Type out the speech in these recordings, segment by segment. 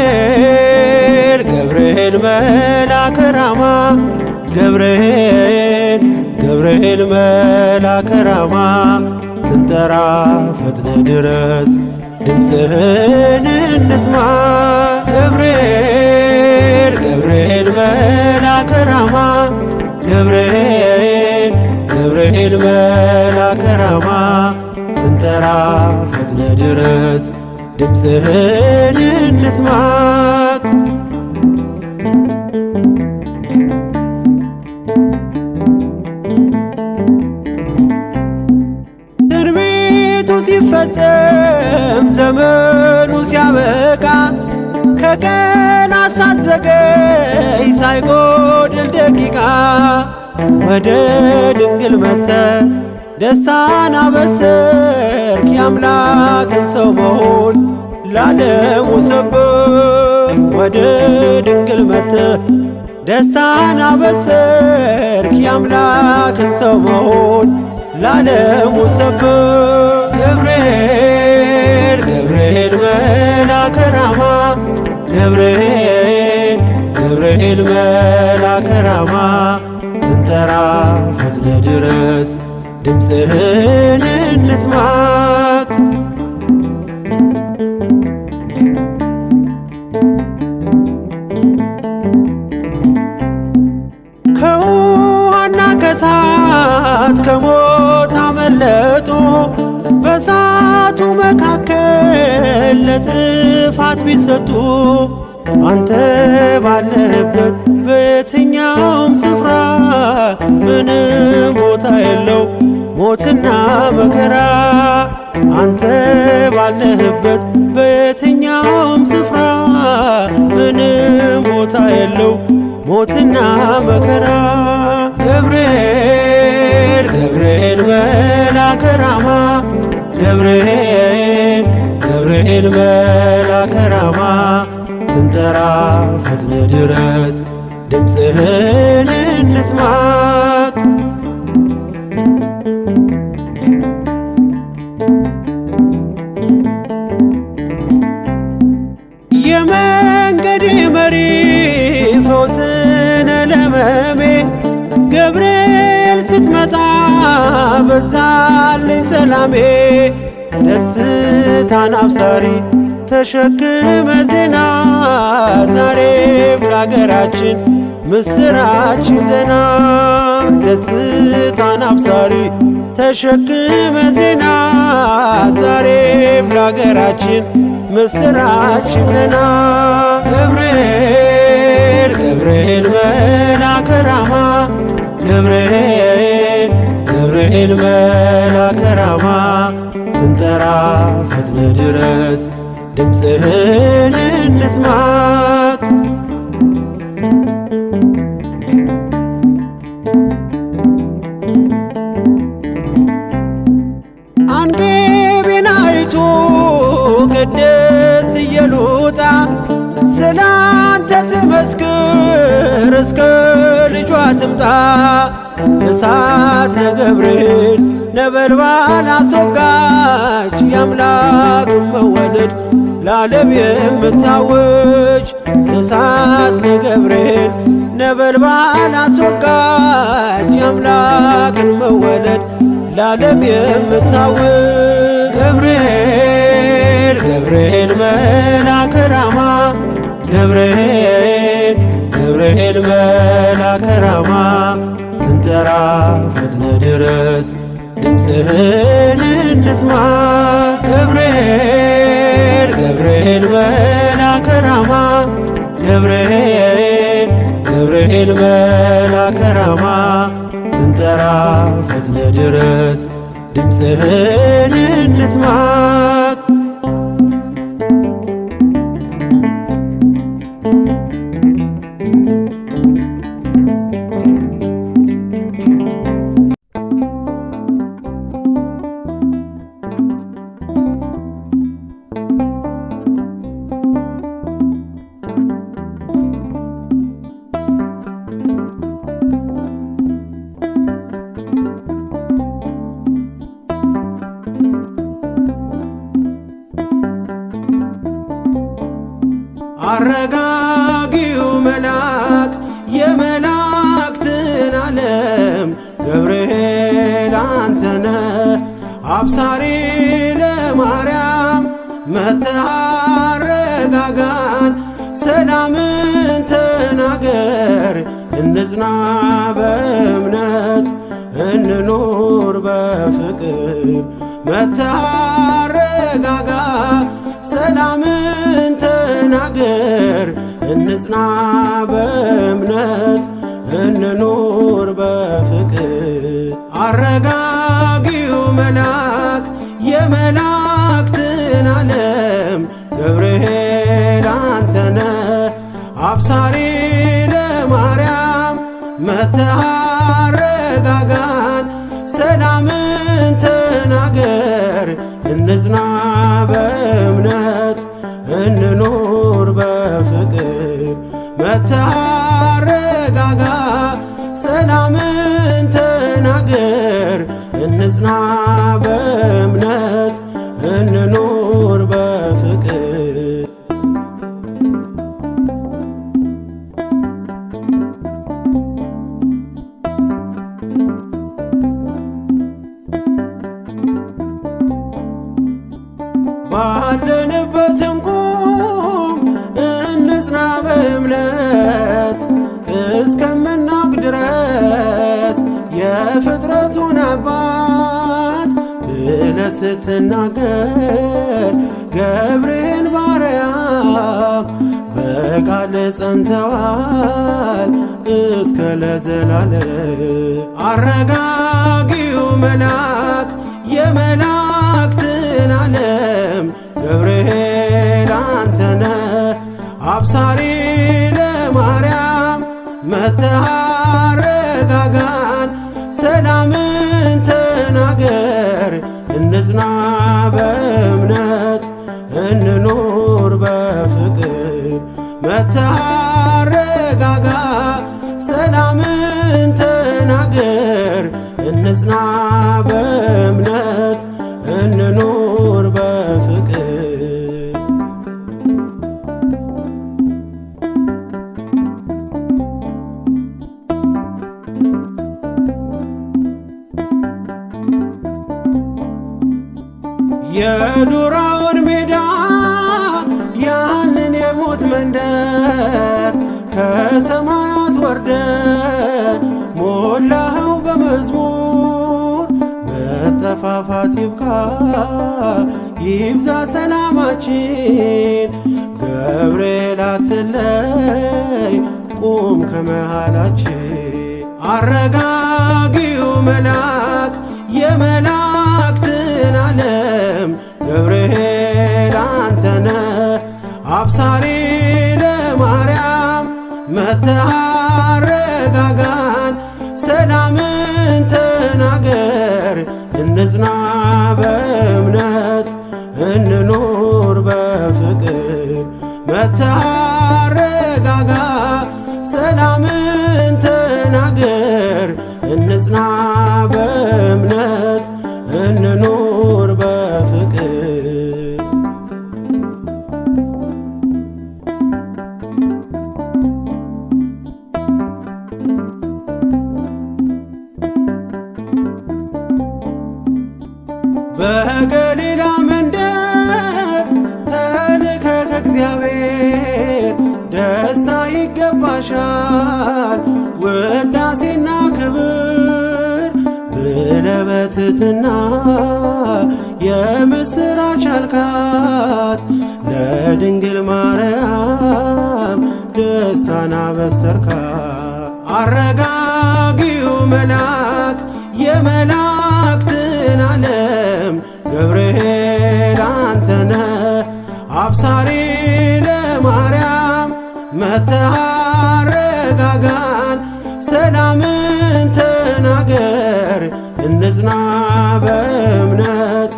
ገብርኤል ገብርኤል መልአከ ራማ፣ ገብርኤል ገብርኤል መልአከ ራማ፣ ስንጠራ ፈጥነ ድረስ ድምፅህን እንስማ። ገብርኤል ገብርኤል መልአከ ራማ፣ ገብርኤል ገብርኤል መልአከ ራማ፣ ስንጠራ ፈጥነ ድረስ ድምፅህን እንስማ። ትንቢቱ ሲፈጸም ዘመኑ ሲያበቃ፣ ከቀናት ሳትዘገይ ሳይጎድል ደቂቃ፣ ወደ ድንግል መጥተ ደስታን አበሰርክ፣ የአምላክን ሰው መሆን ላለሙ ሰበክ። ወደ ድንግል መጥተ ደስታን አበሰርክ፣ የአምላክን ሰው መሆን ላለሙ ሰበክ። ገብርኤል ገብርኤል መልአከ ራማ፣ ገብርኤል ገብርኤል መልአከ ራማ፣ ስንጠራ ፈጥነ ድረስ ድምፅህን እንስማ። ከውሃና ከሳት ከሞት አመለጡ፣ በሳቱ መካከል ለጥፋት ቢሰጡ፣ አንተ ባለህበት በየትኛውም ስፍራ ምንም ቦታ የለው ሞትና መከራ። አንተ ባለህበት በየትኛውም ስፍራ ምንም ቦታ የለው ሞትና መከራ። ገብርኤል ገብርኤል መልአከ ራማ፣ ገብርኤል ገብርኤል መልአከ ራማ፣ ስንጠራ ፈጥነ ድረስ ድምፅህን እንስማ። የመንገድ መሪ ፈውስነ ለመሜ፣ ገብርኤል ስትመጣ በዛልኝ ሰላሜ። ደስታን አብሳሪ ተሸክመ ዜና፣ ዛሬም ለአገራችን ምስራች ዜና። ደስታን አብሳሪ ተሸክመ ዜና፣ ዛሬም ለአገራችን ምስራች ዜና። ገብርኤል ገብርኤል መልአከ ራማ፣ ገብርኤል ገብርኤል መልአከ ራማ፣ ስንጠራ ፈጥነ ድረስ ድምፅህን እንስማ። አንጌቤናይቱ ቅድስት ኢየሉጣ ስላንተ ትመስክር እስከ ልጇ ትምጣ። እሳት ለገብርኤል ነበልባል አስወጋች፣ የአምላክ መወለድ ለዓለም የምታውጅ። እሳት ለገብርኤል ነበልባል አስወጋች፣ የአምላክን መወለድ ለዓለም የምታውጅ። ገብርኤል ገብርኤል መልአከ ራማ፣ ገብርኤል ገብርኤል መልአከ ራማ፣ ስንጠራ ፈጥነ ድረስ ድምፅህን እንስማ። ገብርኤል ገብርኤል መልአከ ራማ፣ ገብርኤል ገብርኤል መልአከ ራማ፣ ስንጠራ ፈጥነ ድረስ ድምፅህን እንስማ። አረጋጊው መልአክ የመላእክትን ዓለም ገብርኤል አንተነ አብሳሪ ለማርያም መጥተህ አረጋጋን፣ ሰላምን ተናገር፣ እንጽና በእምነት እንኑር በፍቅር። መጥተህ አረጋጋ፣ ሰላምን ተናገር፣ እንጽና በእምነት እንኑር በፍቅር። አረጋጊው መልአክ የመላእክትን ዓለም ገብርኤል አንተነ አብሳሪ ለማርያም መጥተህ አረጋጋን፣ ሰላምን ተናገር፣ እንጽና በእምነት እንኑር በፍቅር። መጥተህ አረጋጋ፣ ሰላምን ተናገር፣ እንጽና በእምነት እንኑር በፍቅር። ባለንበት እንቁም እንጽና በእምነት እስከምናውቅ ድረስ የፍጥረቱን አባት ብለህ ስትናገር ገብርኤል ባርያም በቃል ጸንተዋል እስከ ለዘላለም። አረጋጊው መልአክ የመላእክትን ዓለም ገብርኤል አንተነ አብሳሪ ለማርያም መጥተህ አረጋጋን፣ ሰላምን ተናገር፣ እንጽና በእምነት እንኑር በፍቅር። መጥተህ አረጋጋ፣ ሰላምን ተናገር፣ እንጽና በእምነት እንኑር በፍቅር። የዱራውን ሜዳ ያንን የሞት መንደር ከሰማያት ወርደ ሞላኸው በመዝሙር። መጠፋፋት ይብቃ ይብዛ ሰላማችን፣ ገብርኤል አትለይ ቁም ከመሃላችን። አረጋጊው መልአክ የመላእክትን ዓለም ገብርኤል አንተነ አብሳሪ ለማርያም መጥተህ አረጋጋን፣ ሰላምን ተናገር፣ እንጽና በእምነት እንኑር በፍቅር። መጥተህ አረጋጋ፣ ሰላምን ተናገር፣ እንጽና በእምነት እንኑር በፍቅር። በገሊላ መንደር ተልከ ከእግዚአብሔር ደስታ ይገባሻል ውዳሴና ክብር ብለህ በትሕትና የምስራች አልካት ለድንግል ማርያም ደስታን አበሰርካት። አረጋጊው መልአክ የመላእክትን ዓለም ገብርኤል አንተነ አብሳሪ ለማርያም መጥተህ አረጋጋን፣ ሰላምን ተናገር፣ እንጽና በእምነት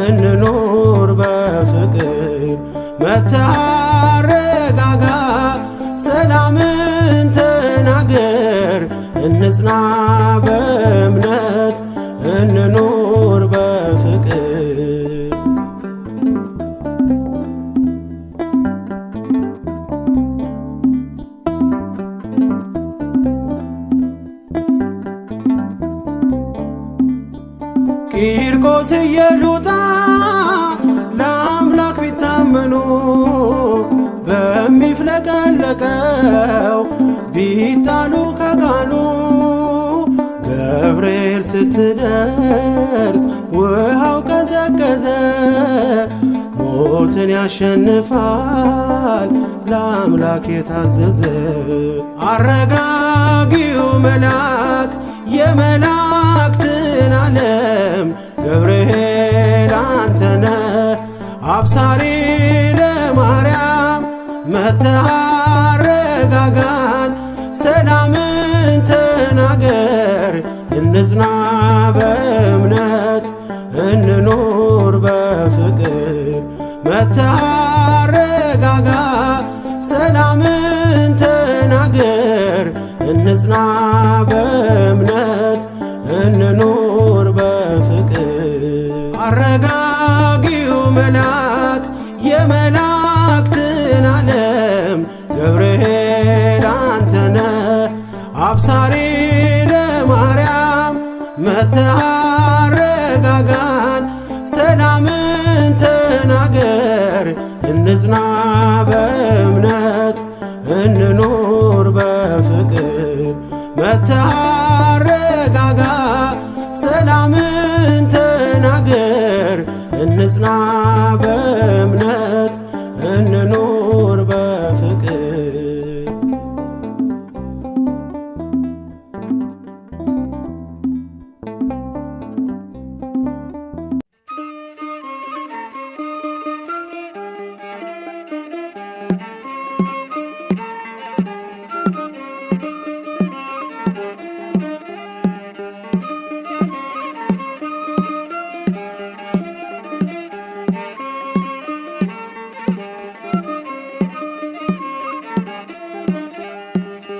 እንኑር በፍቅር። መጥተህ አረጋጋ፣ ሰላምን ተናገር፣ እንጽና በእምነት እንኑር በፍቅር። ኢየሉጣ ለአምላክ ቢታመኑ በሚፍለቀለቀው ቢጣሉ ከጋኑ ገብርኤል ስትደርስ ውሃው ቀዘቀዘ። ሞትን ያሸንፋል ለአምላክ የታዘዘ። አረጋጊው መልአክ የመላእክትን ዓለም ገብርኤል አንተነ አብሳሪ ለማርያም መጥተህ አረጋጋን፣ ሰላምን ተናገር፣ እንጽና በእምነት እንኑር በፍቅር። መጥተህ አረጋጋ፣ ሰላምን ተናገር፣ እንጽና በእምነት እንኑር በፍቅር። አረጋጊው መልአክ የመላእክትን ዓለም ገብርኤል አንተነ አብሳሪ ለማርያም መጥተህ አረጋጋን፣ ሰላምን ተናገር፣ እንጽና በእምነት እንኑር በፍቅር። መጥተህ አረጋጋ፣ ሰላምን ተናገር፣ እንጽና በእምነት እንኑር በፍቅር።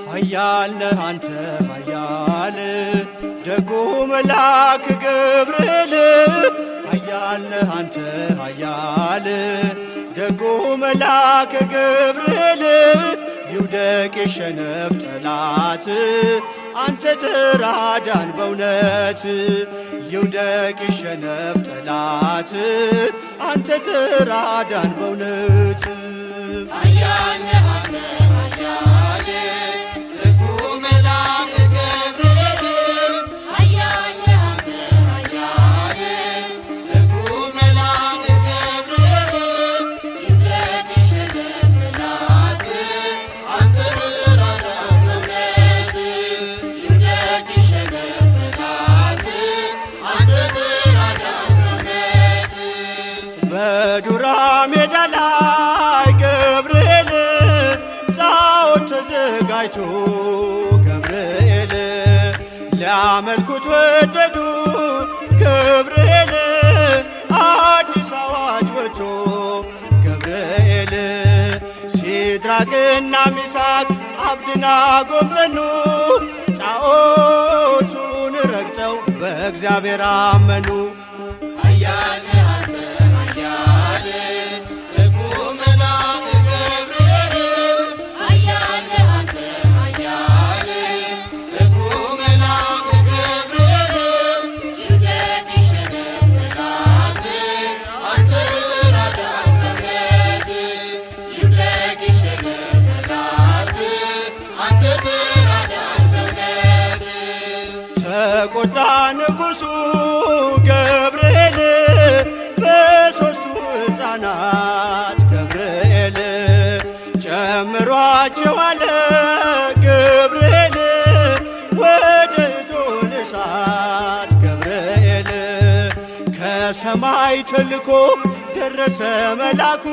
ኃያል ነህ አንተ ኃያል ደጉ መልአክ ገብርኤል፣ ኃያል ነህ አንተ ኃያል ደጉ መልአክ ገብርኤል፣ ይውደቅ ይሸነፍ ጠላት አንተ ተራዳን በእውነት፣ ይውደቅ ይሸነፍ ጠላት አንተ ተራዳን በእውነት። በዱራ ሜዳ ላይ ገብርኤል ጣዖት ተዘጋጅቶ ገብርኤል ሊያመልኩት ወደዱ ገብርኤል አዲስ አዋጅ ወጥቶ ገብርኤል ሲድራቅና ሚሳቅ አብድናጎም ጸኑ፣ ጣዖቱን ረግጠው በእግዚአብሔር አመኑ። ተቆጣ ንጉሡ ገብርኤል በሦስቱ ሕፃናት ገብርኤል ጨምሯቸዋል ገብርኤል ወደ እቶነ እሳት ገብርኤል ከሰማይ ተልኮ ደረሰ መላኩ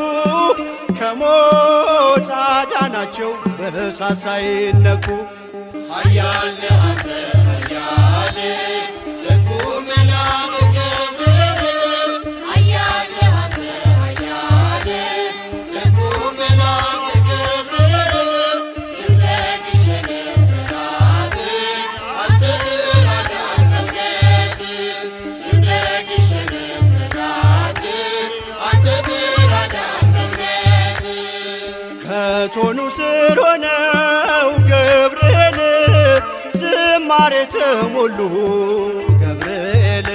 ከሞት አዳናቸው በእሳት ሳይነኩ። ኃያል ነህ አንተ ኃያል ደጉ መልአክ ገብርኤል፣ ኃያል ነህ አንተ ኃያል ደጉ መልአክ ገብርኤል፣ ይውደቅ ይሸነፍ ጠላት አንተ ተራዳን በእውነት፣ ይውደቅ ይሸነፍ ጠላት አንተ ተራዳን በእውነት። ከቶኑ ስር ሆነው ገብርኤል ዝማሬ ተሞሉ ገብርኤል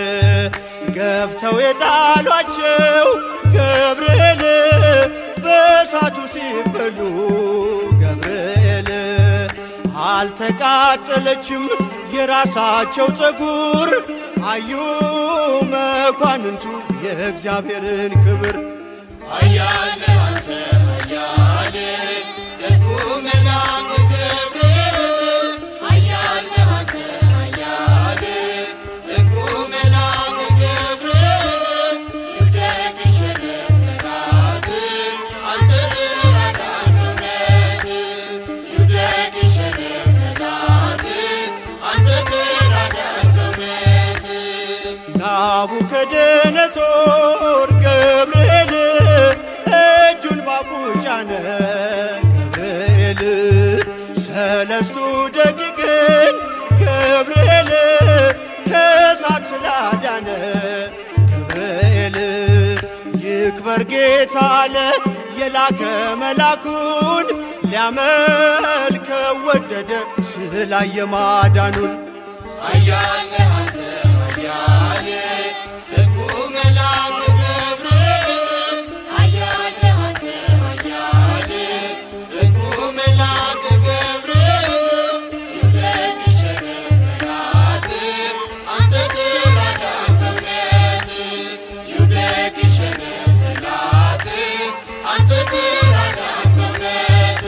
ገፍተው የጣሏቸው ገብርኤል በእሳቱ ሲበሉ ገብርኤል አልተቃጠለችም የራሳቸው ፀጉር አዩ መኳንንቱ የእግዚአብሔርን ክብር። ኃያል ነህ አንተ ኃያል ደጉ መልአክ ገብርኤል ኃያል ነህ አንተ ኃያል ደጉ መልአክ ገብርኤል ይውደቅ ይሸነፍ ጠላት አንተ ተራዳን በእውነት ይውደቅ ይሸነፍ ጠላት አንተ ተራዳን በእውነት። ናቡከደነጾር ገብርኤል እጁን ባፉ ጫነ ገብርኤል ሰለስቱ ደቂቅን ገብርኤል ከእሳት ስላዳነ ገብርኤል ይክበር ጌታ አለ የላከ መላኩን ሊያመልከው ወደደ ስላየ ማዳኑን። ኃያል ነህ አንተ ኃያል ደጉ መልአክ ገብርኤል ኃያል ነህ አንተ ኃያል ደጉ መልአክ ገብርኤል ይውደቅ ይሸነፍ ጠላት አንተ ተራዳን በእውነት ይውደቅ ይሸነፍ ጠላት አንተ ተራዳን በእውነት።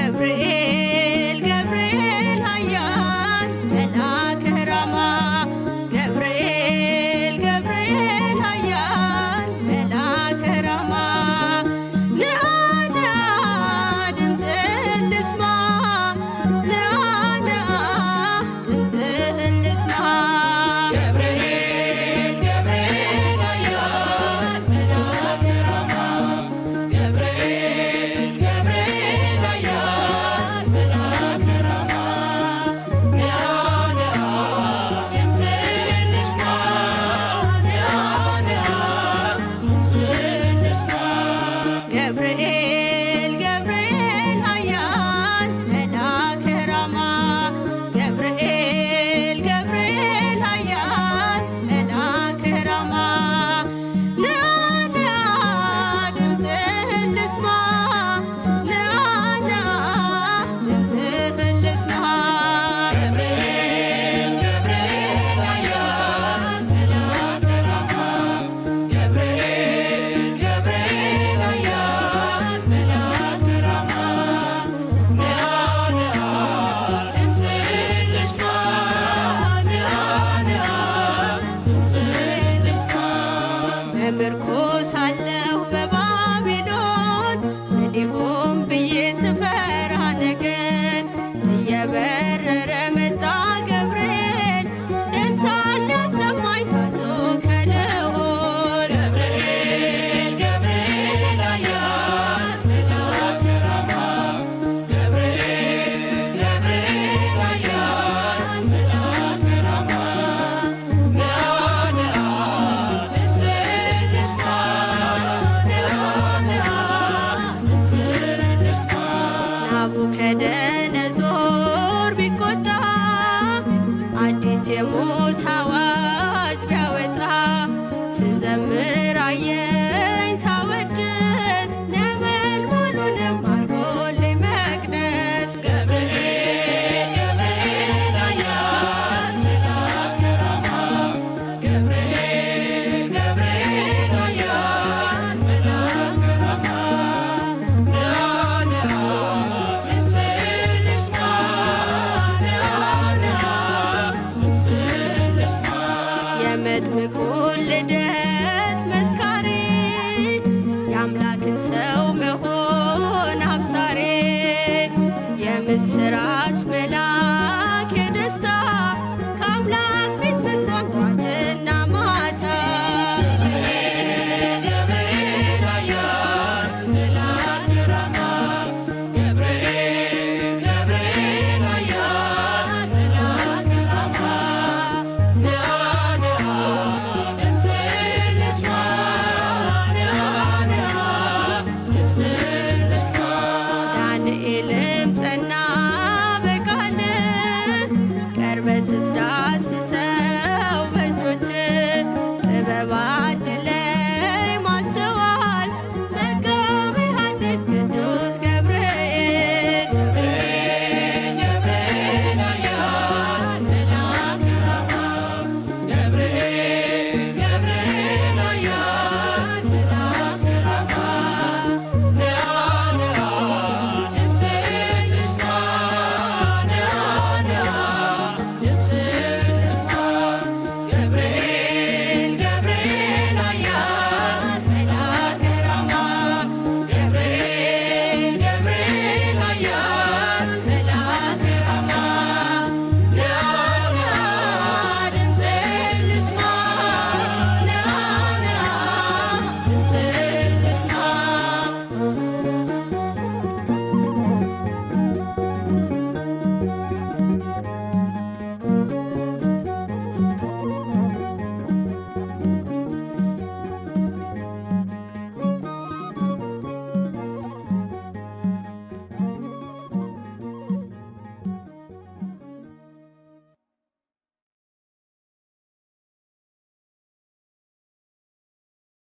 ገብርኤል ገብርኤል ኃያል መልአከ ራማ ገብርኤል ገብርኤል ኃያል መልአከ ራማ ንዓ ንዓ ድምፅህን ልስማ ንዓ ንዓ ድምፅህን ልስማ። ገብርኤል ገብርኤል ኃያል መልአከ ራማ ገብርኤል ገብርኤል ኃያል መልአከ ራማ ንዓ ንዓ ድምፅህን ልስማ ንዓ ንዓ ድምፅህን ልስማ። ገብርኤል ገብርኤል ኃያል መልአከ ራማ ገብርኤል ገብርኤል ኃያል መልአከ ራማ ንዓ ንዓ ድምፅህን ልስማ ንዓ ንዓ ድምፅህን ልስማ። ገብርኤል ገብርኤል ኃያል መልአከ ራማ ገብርኤል ገብርኤል ኃያል መልአከ ራማ ንዓ ንዓ ድምፅህን ልስማ ንዓ ንዓ ድምፅህን ልስማ። በምርኮ ሳለሁ በባቢሎን ምን ይሆን ብዬ ስፈራ ነገን እየበረረ መጣ ገብርኤል ደስታን ሊያሰማኝ ታዞ ከልዑል። ገብርኤል ገብርኤል ኃያል መልአከ ራማ ገብርኤል ገብርኤል ኃያል መልአከ ራማ ንዓ ንዓ ድምፅህን ልስማ ንዓ ንዓ ድምፅህን ልስማ። ናቡከደነጾር ቢቆጣ አዲስ የሞት አዋጅ ቢያወጣ ስዘምር አየኝ ሳወድስ ነበልባሉንም አርጎልኝ መቅደስ። ገብርኤል ገብርኤል ኃያል መልአከ ራማ ገብርኤል ገብርኤል ኃያል መልአከ ራማ ንዓ ንዓ ድምፅህን ልስማ ንዓ ንዓ ድምፅህን ልስማ። የመጥምቁን ልደት